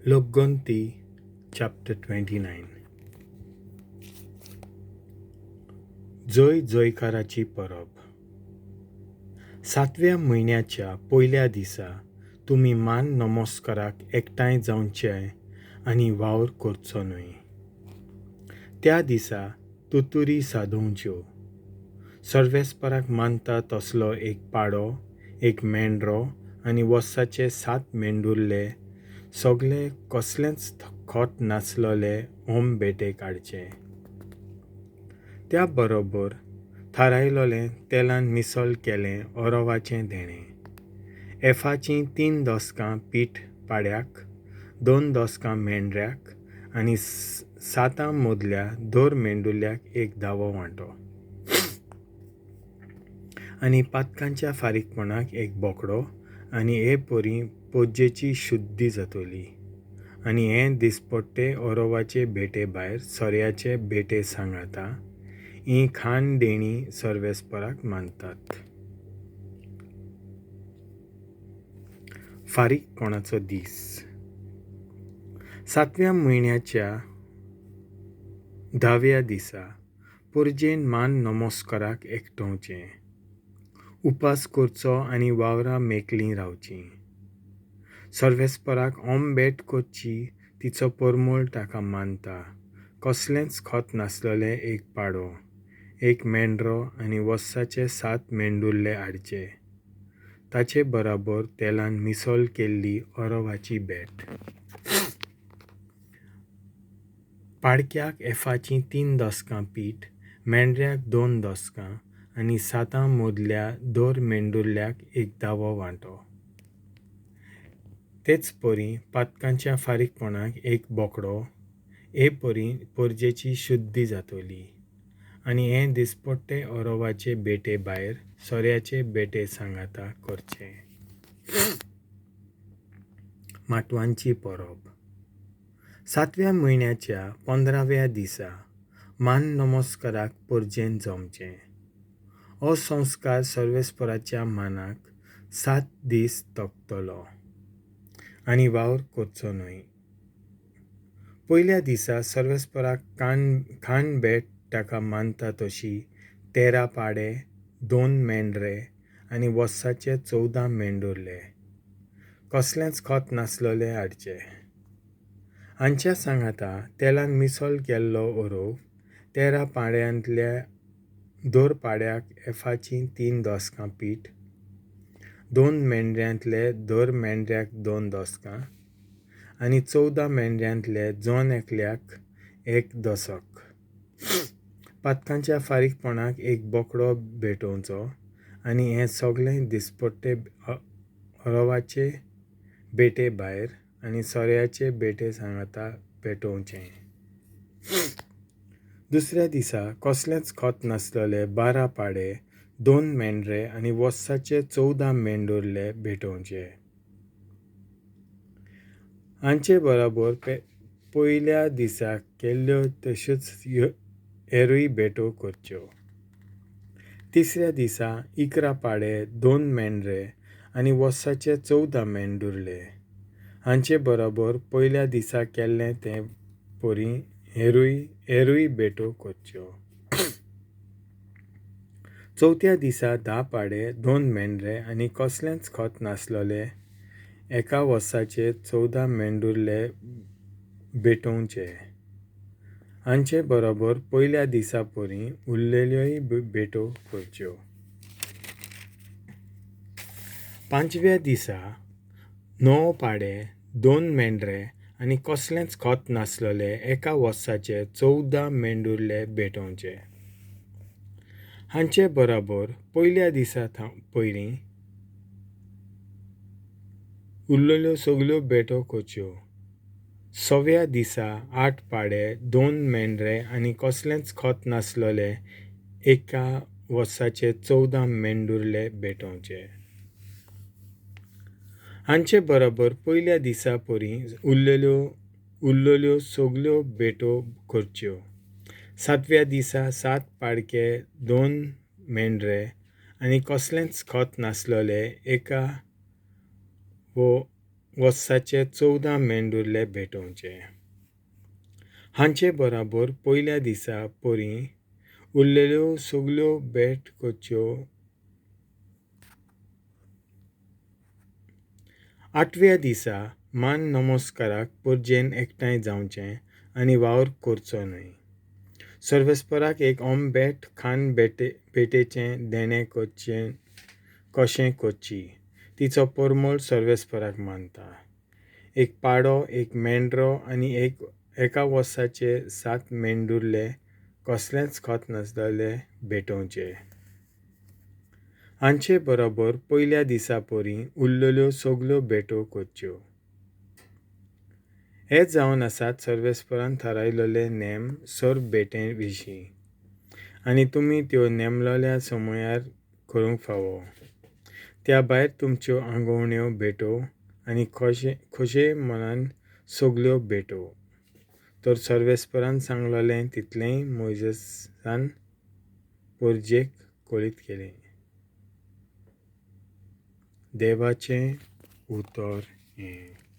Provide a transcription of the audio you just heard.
लोकगंती chapter 29. जय जयकाराची परब. सातव्या म्हयन्याच्या पयल्या दिसा तुमी मान नमस्काराक एकठांय जावचे आनी वावर करचो न्हय. त्या दिसा तुतुरी सादोवच्यो. सर्वेस्पराक मानता तसलो एक पाडो, एक मेंढरो आनी वर्साचे 7 मेंढुर्ले सगळे कसलेंच खत नासलेले होम भेटे काडचे. त्या बरोबर थारायलोलें तेलान मिसल केलें ओरोवाचें देणें, एफाचीं 3 दसकां पीठ पाड्याक, 2 दसकां मेंढऱ्याक आनी 7 मदल्या दर मेंढुर्ल्याक एक धावो वांटो, आनी पातकांच्या फारीकपणाक एक बोकडो, आनी हे परी पोजेची शुद्धी जातली. आनी हें दिसपट्टे ओरोवाचे भेटे भायर सोऱ्याचे भेटे सांगाता ही खाण देणी सर्वेस्पराक मानतात. फारीकपणाचो दीस. सातव्या म्हयन्याच्या 10व्या दिसा परजेन मान नमस्काराक एकटोवचें, उपास करचो आनी वावरां मेकळीं रावचीं. सर्वेस्पराक ओम भेट करची तिचो परमळ ताका मानता. कसलेंच खत नासलेलें एक पाडो, एक मेंढरो आनी वर्साचे 7 मेंढुर्ले हाडचे. ताचे बराबर तेलान मिसल केल्ली ओरोवाची भेट. पाडक्याक एफाचीं 3 दसकां पीठ, मेंढऱ्याक 2 दसकां आनी 7 मदल्या दर मेंढुर्ल्याक एक धावो वांटो. तेच परी पातकांच्या फारीकपणाक एक बोकडो. हे परी परजेची शुद्धी जातली. आनी हें दिसपट्टे ओरोवाचे भेटे भायर सोऱ्याचे भेटे सांगाता करचें. माटवांची परब. सातव्या म्हयन्याच्या 15व्या दिसा मान नमस्काराक परजेन जमचें. हो संस्कार सर्वेस्पराच्या मानाक 7 दीस तगतलो आनी वावर करचो न्हय. पयल्या दिसा सर्वेस्पराक खाण भेट ताका मानता तशी 13 पाडे, 2 मेंढरे आनी वर्साचे 14 मेंढुर्ले कसलेंच खत नासलेले हाडचे. हांच्या सांगाता तेलान मिसल केल्लो ओरोव, 13 पाड्यांतल्या दर पाड्याक एफाचीं 3 दसकां पीठ, 2 मेंढऱ्यांतले दर मेंढऱ्याक 2 दसकां आनी 14 मेंढऱ्यांतले जण एकल्याक 1 दसक. पातकांच्या फारीकपणाक एक बोकडो भेटोवचो आनी हें सगळें दिसपट्टे ओरोवाचे भेटे भायर आनी सोऱ्याचे भेटे सांगाता पेटोवचें. दुसऱ्या दिसा कसलेंच खत नासलेले 12 पाडे, 2 मेंढरे आनी वर्साचे 14 मेंढुर्ले भेटोवचे. हांचे बराबर पयल्या दिसा केल्ल्यो तश्योच हेरूय भेटो करच्यो. तिसऱ्या दिसा 11 पाडे, 2 मेंढरे आनी वर्साचे 14 मेंढुर्ले हांचे बराबर पयल्या दिसा केल्लें तें परी हेरूय भेटो करच्यो. चवथ्या दिसा 10 पाडे, 2 मेंढरे आनी कसलेंच खत नासलेले एका वर्साचे 14 मेंढुर्ले भेटोवचे. हांचे बरोबर पयल्या दिसा परी उरलेल्योय भेटो करच्यो. पांचव्या दिसा 9 पाडे, 2 मेंढरे आनी कसलेंच खत नासलेले एका वर्साचे 14 मेंढुर्ले भेटोवचे. हांचे बराबर पयल्या दिसा पयलीं उरलेल्यो सगळ्यो भेटो करच्यो. सव्या दिसा 8 पाडे, 2 मेंढरे आनी कसलेंच खत नासलेले एका वर्साचे 14 मेंढुर्ले भेटोवचे. हांचे बराबर पयल्या दिसा परी उरलेल्यो सगळ्यो भेटो करच्यो. सातव्या दिसा 7 पाडके, 2 मेंढरे आनी कसलेंच खत नासलेले एका वो वर्साचे 14 मेंडुरले भेटोवचे. हांचे बराबर पयल्या दिसा परी उरलेल्यो सगल्यो भेट करच्यो. आठव्या दिसा मान नमस्काराक परजेन एकठांय जावचें आनी वावर करचो न्हय. सर्वेस्पराक एक ओम भेट खान भेटेचें देणें करचें कशें करची तिचो परमळ सर्वेस्पराक मानता. एक पाडो, एक मेंढरो आनी एका वर्साचे 7 मेंडुरले कसलेंच खत नासलेले भेटोवचे. हांचे बरोबर पयल्या दिसा परी उरलेल्यो सगल्यो भेटो करच्यो. हे जावन आसात सर्वेस्परान थारायलेले नेम सर्व भेटे विशीं, आनी तुमी त्यो नेमलेल्या समयार करूंक फावो. त्या भायर तुमच्यो आंगवण्यो भेटो आनी खोशे मनान सगल्यो भेटो. तर सर्वेस्परान सांगलेलें तितलेंय मोयजेसान परजेक कळीत केलें. देवाचें उतर हें.